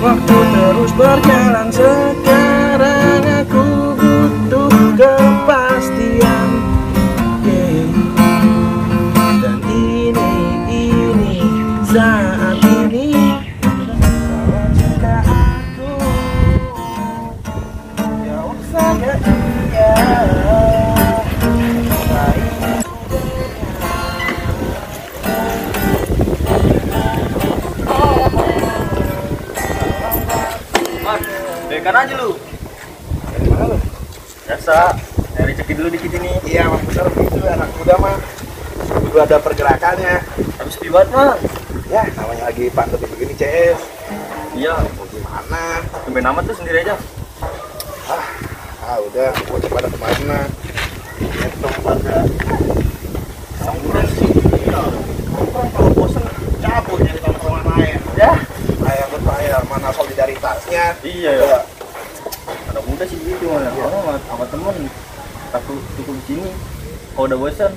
Waktu terus berjalan, sekarang aku butuh kepastian. Dan ini saat ini. Kalau cinta aku jauh saja iya. Dekan aja lu. Dari mana lu? Biasa, nyari rezeki dulu dikit ini. Iya, Mas, bener gitu anak muda mah. Kudu ada pergerakannya. Habis piwat mah. Ya, namanya lagi pandemi begini, CS. Iya, Mau gimana? tumben amat tuh sendiri aja. Udah, bocah pada kemana? Ngetong pada. Udah sih. Kalau bosan cabut nyari teman-teman lain. Ya, Ayah berbayar, mana solidaritasnya? iya ya. Anak muda sih gitu mana. Orang sama temen takut cukup sini. Kalau udah bosan,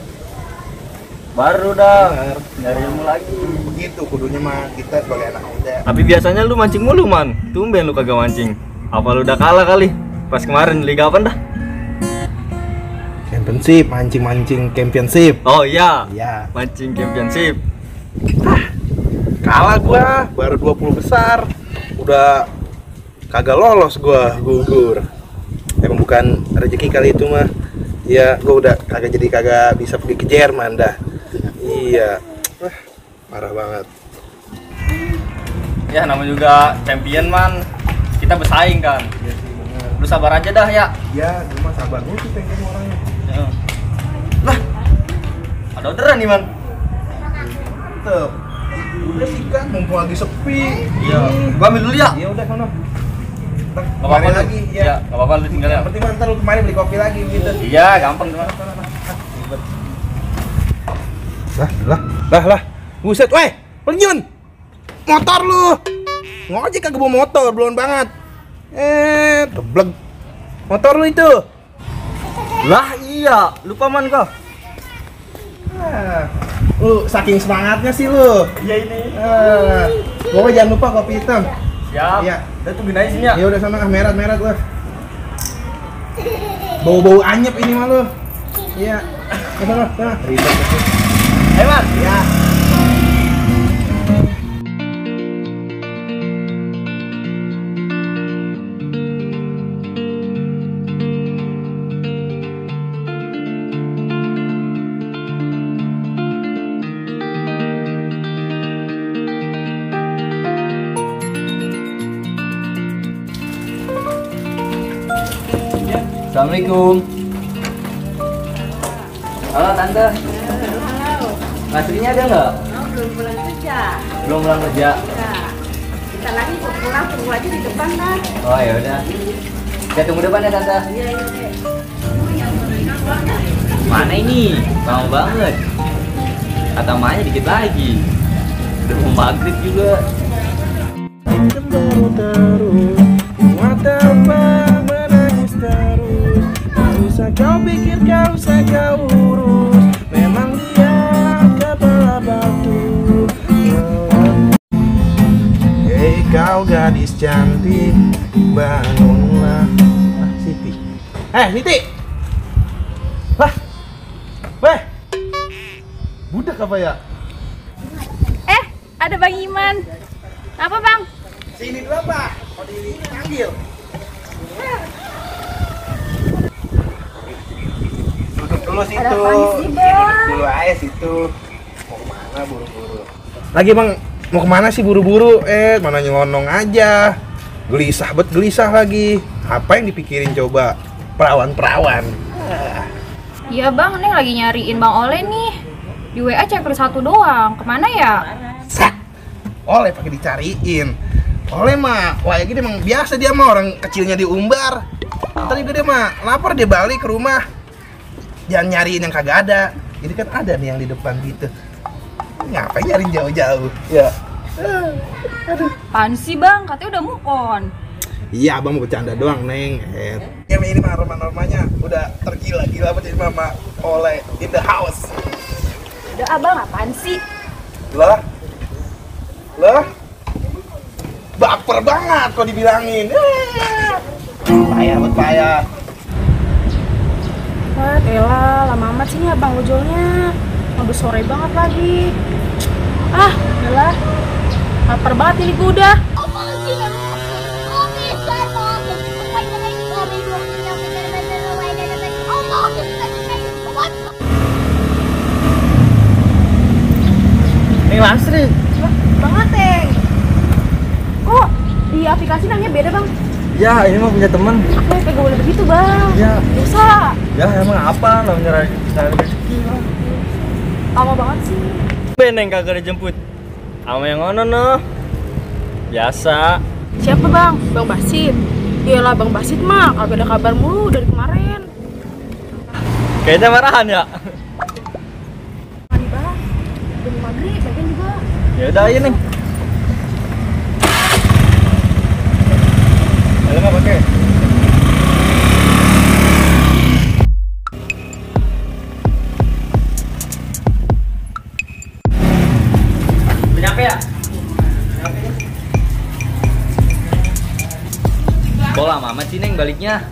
baru dah Bener. nyari ilmu lagi. Begitu kudunya mah kita sebagai anak muda. Tapi biasanya lu mancing mulu man. Tumben lu kagak mancing. Apa lu udah kalah kali? Pas kemarin liga apa dah? Championship, mancing-mancing championship. Oh iya, Iya. mancing championship. Kalah gua, baru 20 besar. Udah kagak lolos gua, gugur. Emang bukan rezeki kali itu mah. Ya, gua udah kagak bisa pergi ke Jerman dah. Iya. Parah banget. Ya namanya juga champion man. Kita bersaing kan. Iya sih, bener. Lu sabar aja dah ya. Ya, cuma sabar dulu sih pengen orangnya. Ya. Lah, ada orderan nih man. Tetep. Udah sih kan, mumpung lagi sepi. Iya, gua ambil dulu ya. Iya udah sono. Gak apa-apa lu. lagi, Ya, ya. gak apa-apa lu tinggal ya. Yang penting ntar lu kemarin beli kopi lagi gitu. Iya, gampang tuh. Lah. Buset, weh. Penyun. Motor lu. Ngojek kagak bawa motor, belum banget. Geblek. Motor lu itu. Lah iya, lupa man kau. Lu saking semangatnya sih lu. Iya ini. Pokoknya jangan lupa kopi hitam. Siap. Iya. Udah tungguin aja sini ya. Ya udah sana merah gua. Bau-bau anyep ini mah lu. Iya. Sana. Ribet. Ayo man. Ya. Assalamualaikum. Halo tante. Halo. Ngastrinya ada nggak? Oh, belum pulang kerja. Belum pulang kerja. Ya. Kita lagi mau pulang, tunggu aja di depan dah. Oh ya udah. Saya tunggu depan ya tante. Iya, iya. Mana ini? Lama banget. Kata Maya dikit lagi. Udah mau maghrib juga. Cemburu terus, mata menangis terus. Tak usah kau pikir, kau usah kau urus. Memang dia kepala batu. Hei kau gadis cantik, bangunlah. Siti. Siti. Weh. Budak apa ya? Ada Bang Iman. Apa Bang? Sini dulu apa? Mau dipanggil. Duduk dulu situ. Ada apaan sih, Bang? Duduk dulu aja situ. Mau kemana buru-buru? Lagi Bang, mau kemana sih buru-buru? Mana nyelonong aja. Gelisah lagi. Apa yang dipikirin coba? Perawan-perawan. Iya Bang, Neng lagi nyariin Bang Oleh nih. Di WA chapter 1 doang. Kemana ya? Sat. Oleh pakai dicariin. Oleh mah, wah ya gini emang biasa dia mah orang kecilnya diumbar. Ntar juga dia mah lapar dia balik ke rumah. Jangan nyariin yang kagak ada. Jadi kan ada nih yang di depan gitu. Ngapain nyariin jauh-jauh? Ya. Apaan sih Bang? Katanya udah move on. Iya, abang mau bercanda doang, Neng. Ya ini mah aroma-aromanya udah tergila-gila apa jadi mama Oleh in the house. Udah Abang, apaan sih? Lah. baper banget kok dibilangin. Payah buat payah. Wah, elah, lama amat sih nih abang ojolnya. Udah sore banget lagi. Ah, udahlah. Lapar banget ini gue udah. Nih Lasri. Bang Ateng. Kok di aplikasi namanya beda bang? Ya ini mah punya temen. Aku kagak boleh begitu bang. Ya. Dosa. Ya emang apa namanya rezeki lah. Lama banget sih. Beneng kagak dijemput. Sama yang ono noh. Biasa. Siapa bang? Bang Basit. Iyalah bang Basit mah kagak ada kabar mulu dari kemarin. Kayaknya marahan ya. Mandi bang. Belum maghrib, bagian juga. Ya udah ayo nih. Helm nggak pakai? Udah nyampe ya? Kok lama amat sih Neng baliknya?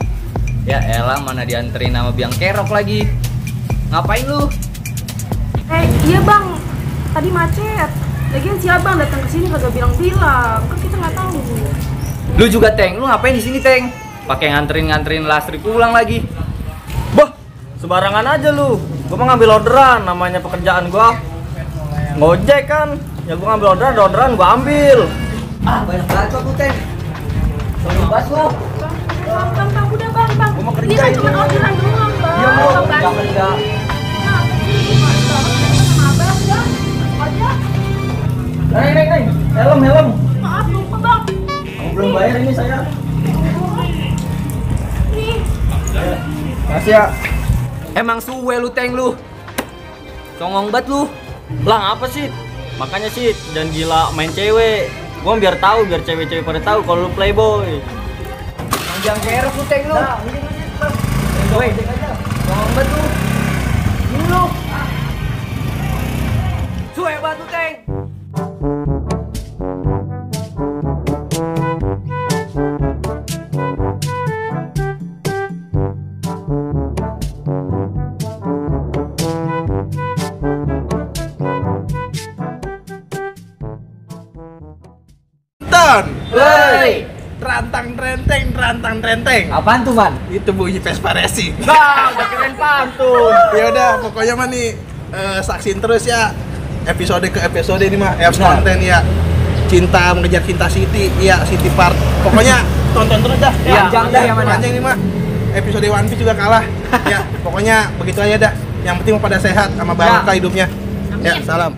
Ya elah mana dianterin sama biang kerok lagi. Ngapain lu? Iya bang. Tadi macet. Lagian si abang datang ke sini kagak bilang-bilang. Kan kita nggak tahu. Lu juga Teng, lu ngapain di sini Teng? Pakai nganterin Lastri pulang lagi. Bah, sembarangan aja lu. Gua mah ngambil orderan, namanya pekerjaan gua. Ngojek kan. Ya gua ngambil orderan gua ambil. Ah, banyak banget kok tuh Teng. Selalu bas lu. Bang, udah bang. Gua mau kerja Ini kan ini. cuma orderan doang bang. Iya mau, Bang jangan Basit. enggak. Nah, ini sama abang ya. Aja. Neng, helm. Maaf lupa bang. Aku belum bayar ini saya. Nih. Makasih ya. Emang suwe lu Teng lu. Congong banget lu. Lah apa sih? Makanya sih jangan gila main cewek. Gua biar tahu, biar cewek-cewek pada tahu kalau lu playboy. Jangan kerok lu Teng lu. Nah, ini woi, congong banget lu. Ini lu. Suwe banget lu Teng. Hei, Rantang renteng. apaan tuh man? Itu bunyi Vespa Racing. Nah, udah keren pantun. Ya udah, pokoknya mah nih saksin terus ya episode ke episode ini mah Apps Benar. konten ya. Cinta mengejar cinta Siti, ya Siti Part. Pokoknya tonton terus dah. Iya, panjang dah yang mana? Panjang ini mah. Episode One Piece juga kalah. Ya, pokoknya begitu aja dah. Yang penting mau pada sehat sama barokah hidupnya. Ya, salam.